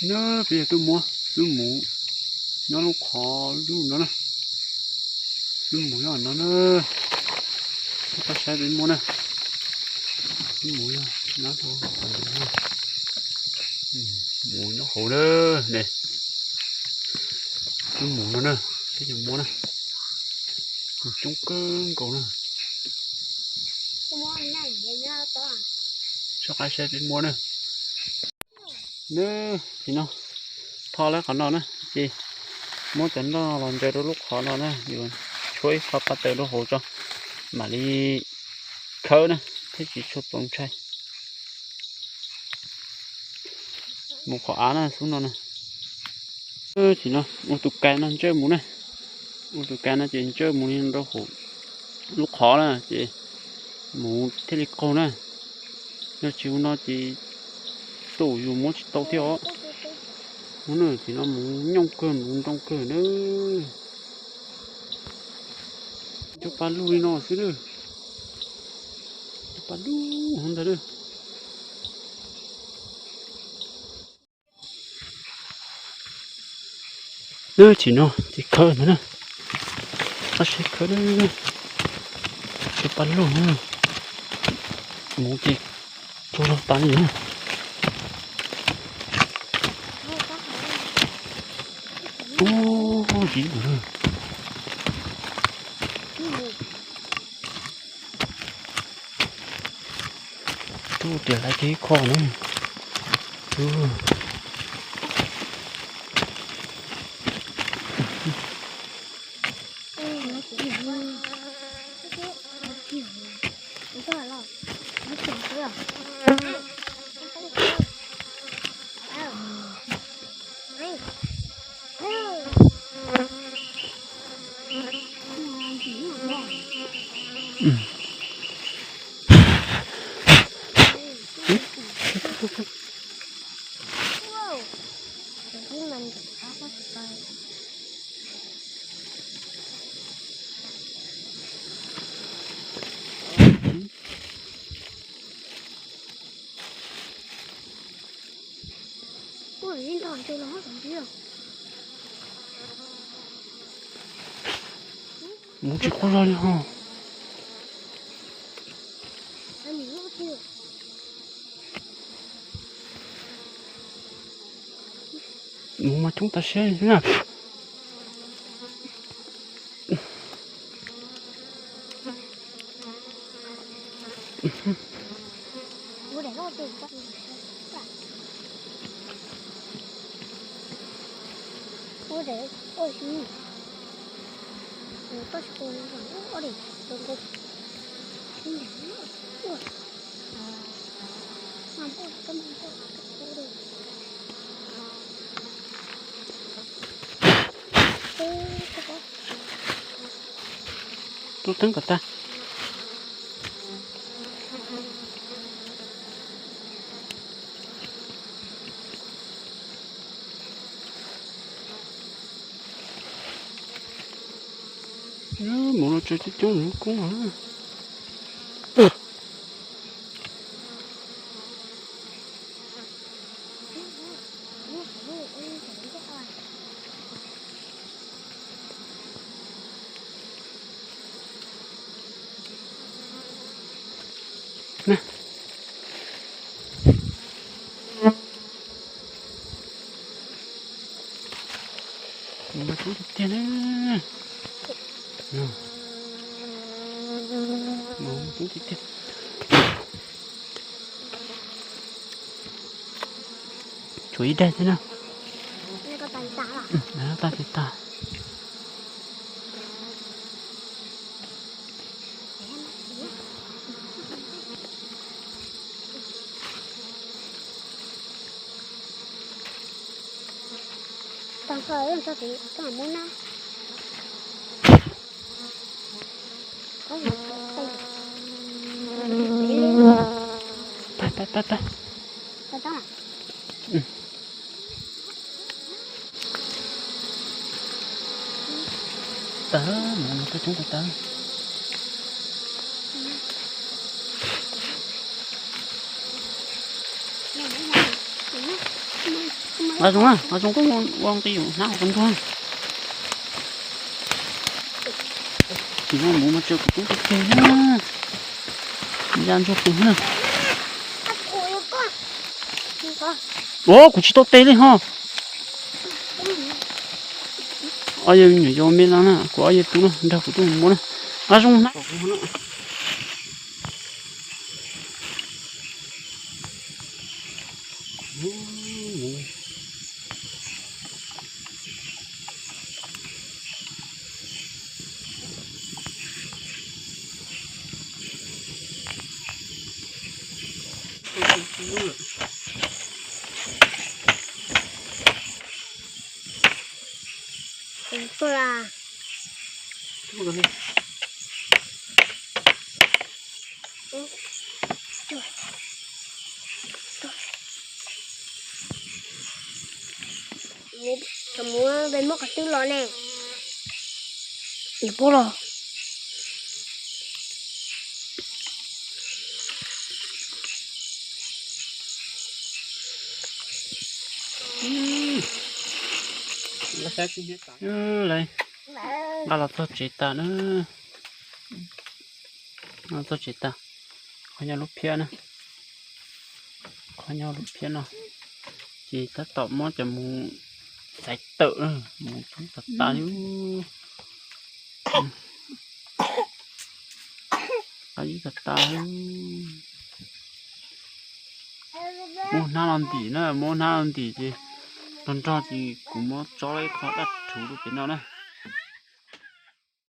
Na, peb yog tuaj muab lub muv nyob lub qhov lub no na. Lub muv nyob no na. Peb saib peb muab na. Lub muv nyob, muv nyob hauv na ne. Lub muv no na, peb yuav muab na. Coob kawg nkaus na. Txhob qab saib peb muab na. Na, tam sim no tho lawm qhov no na, ces muab cov nroj los ntsaws rau lub qhov no na, yuav tshuab ib qho paj taws rau hauv tso, mam li khawb na, thiaj tsis tshua txaus ntshai. Mus qhov av na, xub no na. Tam sim no ua tus kais no ntsawj mus na, ua tus kais no ces ntsawj mus li rau hauv lub qhov na, ces muv thiaj li qaug na. Yog tsis ua no ces tus yus muab tsis tau thiab os. Hnub no tam sim no muv nyooj kawg, muv nroo kawg na. Cov pa lug li no xwb na. Cov pa lug hov ntag na. Tam sim no ces khawb ntag na. Qab saib khawb na. Cov pa lug na. Muv ces tsaug zog tas li na. Ub, ziv lawm. Tub tias laiv kiag ib qho na. Muv tsis quaj zog li ho. Muv mas coob tas siab li na. Tub teeb kom tag. Muv no tsawg coob coob lub koob no. Muv mas coob tiag tiag na. Muv coob tiag tiag. Tshuav ib daim thiab na. Tag tsis tag. Tag nrho tso tid, koj muab na. Tag, tag, tag, tag. Tag, muv no twb coob tag tag. Nqa zoo na, nqa zoo koj ua nqi hnab zoo nkauj. Tsis muaj mus mas tsam kuv tub tub keg na. Ya ntsuag kuv na. Ua kuv tsis tau tes li ho. Ob yawg nyuam yaus me no na, kuv ob yawg tub na, nrog kuv tuaj mus na. Nqa zoo na. Muab qhov twb los ne. Yuav pub los. Lawv nqa los txog tsev tas na. Los txog tsev tas. Qhov nyob lub phiab na. Qhov nyob lub phiab no. Ces tab tom muab cov mus xaiv tawm, mus coob tas tas li. Qab ib tas tas li. Muab hnab los ntim na, muab hnab los ntim ces nrog nrog ces kuv muab tso ib qho dab rhuv rau pem no na.